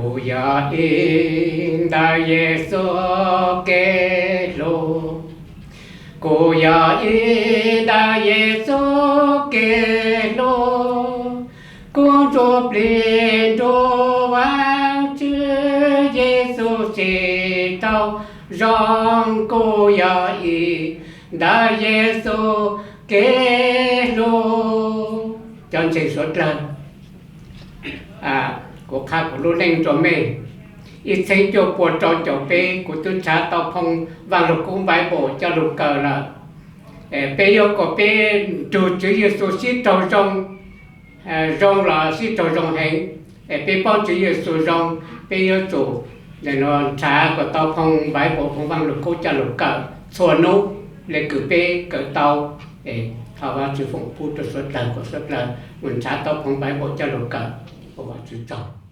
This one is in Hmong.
Kuv yog ib ntawm Yexus kev hlub. Kuv yog ib ntawm Yexus kev hlub. Kuv ntsuj plig nrug Vaajtswv Yexus sib raug zoo. Kuv yog ib ntawm Yexus kev hlub. Cov ntseeg suav dlawg, kuv qha kuv lub neej rua mej. Ib txheeb cuaj pua rau caum peb kuv twb nrhav tau phoo Vaaj Lug Kub Bible coj lug kawm lawm. Peb yuav kom peb nrug Tswv Yexus sib raug zoo, zoo los sib raug zoo heev. Es peb paub Tswv Yexus zoo, peb yuav tsum nrhav kom tau phoo Bible, phoo Vaaj Lug Kub coj lug kawm txhua nub le kws peb kawm tau. Thov Vaajtswv foom pub rua suav dlawg kom suav dlawg mus nrhav tau phoo Bible coj lug kawm. Ua Vaajtswv tsaug.